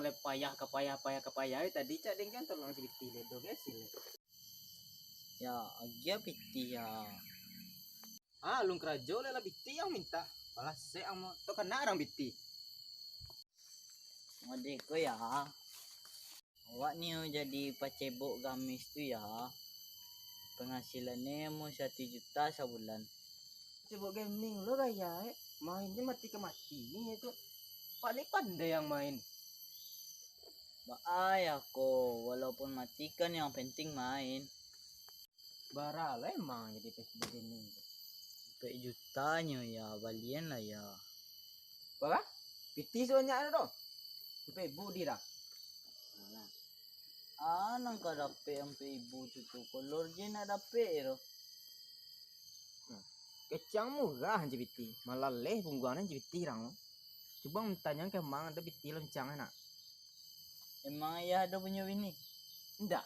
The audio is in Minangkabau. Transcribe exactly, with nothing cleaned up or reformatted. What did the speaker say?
Lai payah ka payah, payah ka payah, eh, tadi cak den kan tolong si Pitih le do, guys, le. Ya, agiah Pitih ya. Ah, alun karajo le lah Pitih yang minta. Balasek ang mo. Tu kana urang Pitih. Model ko ya. Awak ni jadi pacebok gamis tu ya. Penghasilannya mau satu juta sabulan. Cebok gaming lo gaya, eh. Mainnya mati ke mati ni tu. Paling pandai yang main. Baayah ko, walaupun mati kan yang penting main. Bara lah emang jadi Facebook gaming tu? Ampek jutanyo ya, balian lah ya. Bara? Pitih sabanyak tu? Ampek ibu di dah. Alah. Ah, nang ka dapek ampek ibu tu tu, kolor je nak dapek tu. Kecang murah je Pitih, malaleh pungguang nan je Pitih rang. Cubo ang tanyo ka mang ado Pitih loncang nak. Emang ayah ado punyo bini? Ndak.